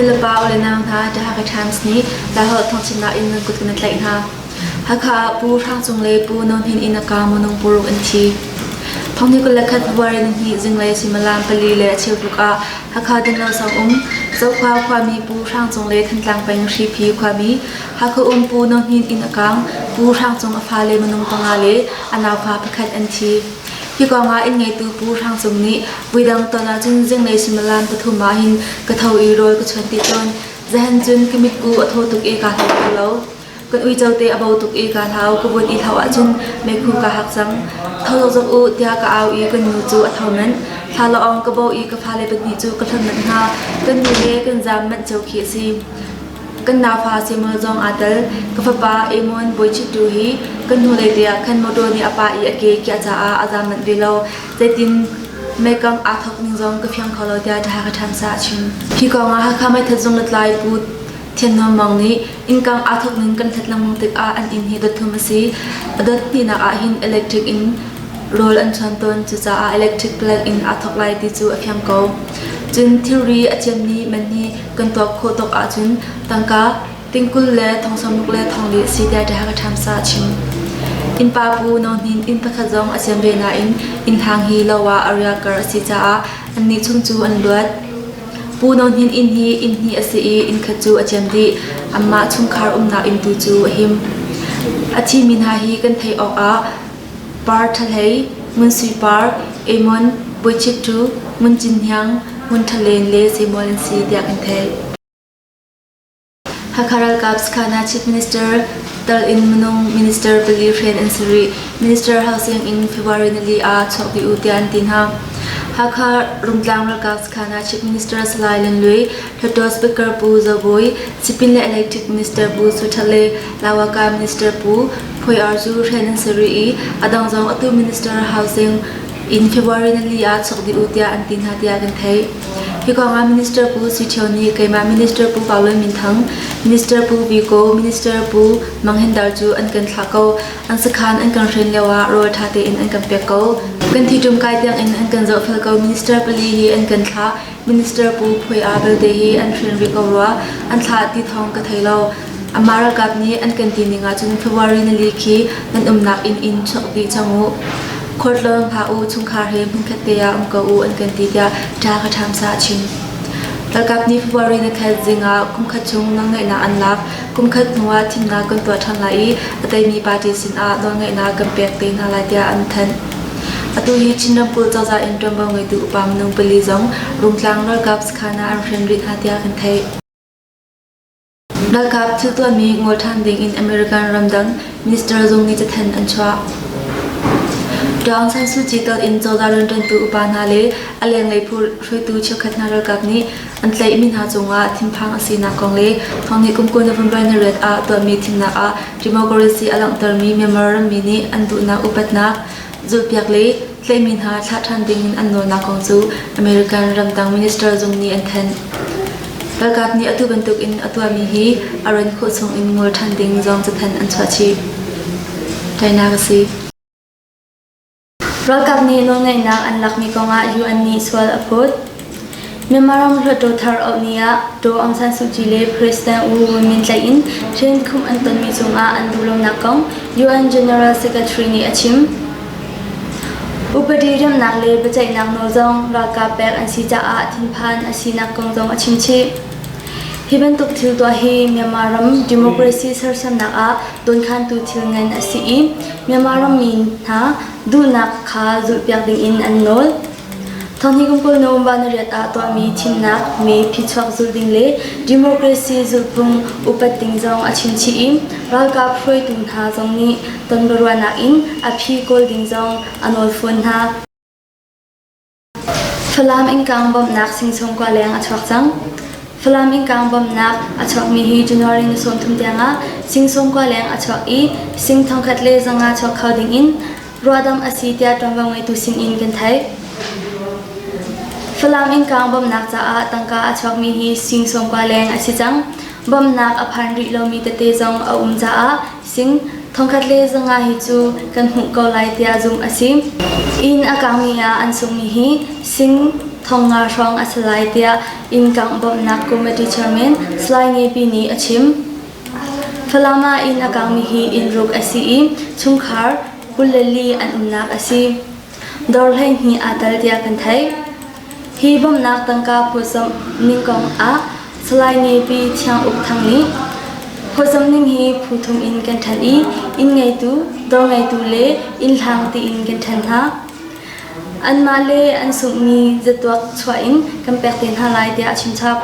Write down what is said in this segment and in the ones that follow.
Nulepa u le nau hna, The Hakha Times nih Laiholh thawngchimnak in nan kut kan tlaih hna. Hakha ah Pu Hrang Cung le Pu No Hnin inn a kaang minung paruk an thi. Thonghni 21 February nihnih zinglei suimilam pali le a cheu tluk ah Hakha Dinlo sang um Zokhua khuami Pu Hrang Cung le Thantlang peng Hriphi khuami Hakha um Pu No Hnin inn a kaang. Pu Hrang Cung a fale minung panga le a naufa pakhat an thi. Hi kong ah inn ngeitu Pu Hrang Cung nih voidang ton ahcun zinglei suimilam pathum ah hin ka tho i rawl ka chuan ti tawn. Zahan cun ka mitku a thaw tuk i kaa hlau kho lo. Kan uico te a bo tuk i kaa hlau. Ka vun i hlau ahcun meikhu kaa hak cang. Tho zokzok u tiah ka au i kan nu cu a tho manh. Thla lawng ka bo i ka fale pahnih cu ka hlonh manh hna. Kan nu le kan zaam manh cio khi a si. Kan naufa Samuel zong aa tel. Ka fapa Amon Bawichittu hi kan hnulei te ah khan motor nih a pah i a ke kiah caah a zaam manh ve lo. Zeitin meikang aa thawk ning zong ka fiang kho lo tiah The Hakha Times ah a chim. Hi kong ah Hakha Meithat Zung Lutlai Pu Thian Nawl Mawng nih innkang aa thawk ning kan hlat lengmang tikah an inn hi dot thum a si. A dot hnihnak ah hin electric in rawl an chuan tawn. Cucaah electric plug in aa thawk lai ti cu a fiang ko. Cun thilri a ciammi man hi kan tuak khawh tawk ahcun tangka tingkul le thong sawmruk le thong li a si tiah The Hakha Times ah a chim. Innpa Pu No Hnin inn pakhat zong a ciam ve nain inn hang hi lo ah a riak kar a si caah annih chung cu an luat. Pu No Hnin inn hi inn hnih a si i inn khat cu a ciam dih. Anmah chungkhar umnak inn tu cu a him. A thimi hna hi kan theih awk ah Par Ṭha Hlei, Ngun Sui Par, Amon, Bawi Chit Ṭu, Ngun Cin Hniang, Ngun Ṭha Len le Samuel an si tiah kan theih. Hakha ralkap sakhan ah Chief Minister tal in minung minister pali hren an si rih. Minister housing in February nili ah chuak dih u tiah an ti hna. Hakha Rungtlang ralkap sakhan ah Chief Minister Salai Len Lui, Hluttaw Speaker Pu Zo Bawi, Sipin le Electric Minister Pu Su That le Lawaka Minister Pu Phuai Ar cu hren an si rih i a dang zong atu Minister Housing in February nili ah chuak dih u tiah an ti hna tiah kan theih. Hi kong ah Minister Pu Sui Thio nih keimah Minister Pu Pau Lun Min Thang, Minister Pu Biko, Minister Pu Mang Hen Dar cu an kan thlah ko. An sakhan an kan hren lio ah rawl ṭha tein an kan pek ko. Kan thiṭum kai tiang in an kan zohfel ko. Minister pali hi an kan thlah. Minister Pu Phuai Aa belte hi an hren rih ko rua. An thlah ti thawng ka thei lo. Amah ralkap nih an kan ti ning ahcun February nili khi nan umnak inn in chuak dih cang u. Khualtlawn hlah u, chungkhar he hmunkhat te ah um ko u an kan ti tiah ṭha ka ṭhamsa a chim. Ralkap nih February ni khat zing ah kumkhat chung nawlngeihnak an lak. Kumkhat hnu ah thimnak kan tuah ṭhan lai i a teimi party sinah nawlngeihnak kan pek te hna lai tiah an thanh. Atu hi Chin ramkulh cozah in ṭuanvo ngeitu upa minung pali zong Rungtlang ralkap sakhan ah an hren rih hna tiah kan theih. Ralkap thil tuahmi ngol ṭhan dingin American ramdang minister zung nih cathanh an chuah. Daw Aung San Suu Kyi tal in cozah rianṭuantu upa hna le a lenglei phu hruaitu cheukhat hna ralkap nih an tlaihmi hna cungah thinphang a sinak kong le thonghnih kum 20 November ni riat ah tuahmi thimnak ah democracy a langhtermi Myanmar rammi nih an duhnak upatnak zulhpiak le tlaihmi hna thlah ṭhan dingin an nawlnak kong cu American ramdang minister zung nih an thanh. Ralkap nih atu bantukin a tuahmi hi a ran khawh chungin ngol ṭhan ding zong cathanh an chuah chih. Tainak a si. Ralkap nih nawlngeihnak an lakmi kongah UN nih sual a phawt. Myanmar ram Hluttaw thar auh ni ah Daw Aung San Suu Kyi le President U Win Myint tlaih in riankhumh an tonmi cungah an duhlonak kong UN General Secretary nih a chim. Upadi remnak le biaceihnak nawl zong ralkap pek an si caah thinphan a sinak kong zong a chim chih. Hi bantuk thil tuah hi Myanmar ram democracy sersiamnak ah dawnkhantu thil ngan a si i Myanmar rammi hna duhnak kha zulhpiak dingin an nawl. Thonghnih kum 20 November ni riat ah tuahmi thimnak mee phichuak zulh ding le democracy zulhphung upat ding zong a chim chih i ralkap hruaitu hna zong nih tonbiaruahnak in a phi kawl ding zong a nawl fawn hna. Falam innkang bawmhnak sing sawmkua leng a chuak cang. Falam innkang bawmhnak a chuakmi hi January ni 30 tiangah sing sawmkua leng a chuak i sing 1,500 chuak kho dingin ruahdamh a si tiah ṭuanvo ngeitu sinin kan theih. Falam innkang bawmhnak caah tangka a chuakmi hi sing sawmkua leng a si cang. Bawmhnak a phan rih lomi tete zong a um caah sing 1,500 hi cu kan hmuh ko lai tiah zumh a si. Inn a kangmi ah an sunghmi hi sing. thongnga hrawng a si lai tiah inn kangh bawmhnak committee chairman Salai Ngepi nih a chim. Falam ah inn a kangmi hi inn ruk a si i chungkhar 24 an umnak a si. Dawr 12 aa tel tiah kan theih. Hi bawmhnak tangka phawtzamh ning kong ah Salai Ngepi Thiang Uk Thang nih phawtzamh ning hi phu thum in kan ṭhen i inn ngeitu, dawr ngeitu le inn hlang tiin kan ṭhen hna. Anmah le an sunghmi zatuak chuah in kan pek te hna lai tiah a chimchap.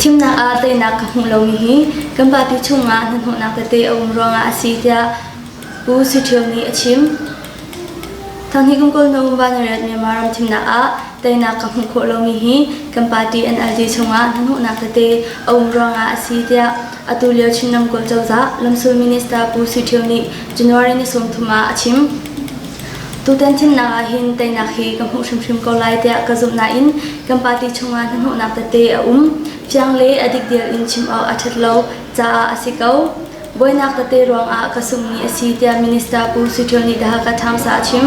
Thimnak ah teinak ka hmuh lomi hi kan party chungah hnahnawhnak tete a um ruangah a si tiah Pu Sui Ṭhio nih a chim. Thanghnih kum 20 Vanariat Myanmar ram thimnak ah teinak ka hmuh khawh lomi hi kan party NLD chungah hnahnawhnak tete a um ruangah a si tiah atu lio Chin ramkulh cozah lamsul minister Pu Sui Ṭhio nih January ni 30 ah a chim. Tutan thimnak ah hin teinak hi ka hmuh hrimhrim ko lai tiah ka zumh nain kan party chungah hnahnawhnak tete a um. Fiang le a dikdial in chim awk a ṭhat lo caah a si ko. Buainak tete ruangah ka sungmi a si tiah Minister Pu Sui Ṭhio nih The Hakha Times ah a chim.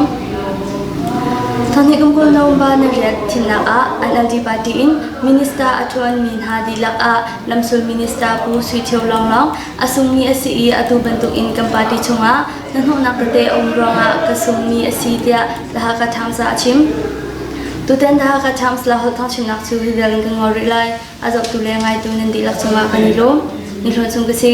Thonghnih kum 20 November ni riat thimnak ah NLD party in minister a ṭuanmi hna dihlak ah lamsul minister Pu Sui Ṭhio lawnglawng a sungmi a si i atu bantukin kan party chungah Hnahnawhnak tete a um ruangah ka sungmi a si tiah The Hakha Times ah a chim. Tutan The Hakha Times la holh thawngchimnak cu hi vial in kan ngol rih lai. A zohtu le ngaitu nan dihlak cungah kan i lawm. Ni hlawn chung ka si.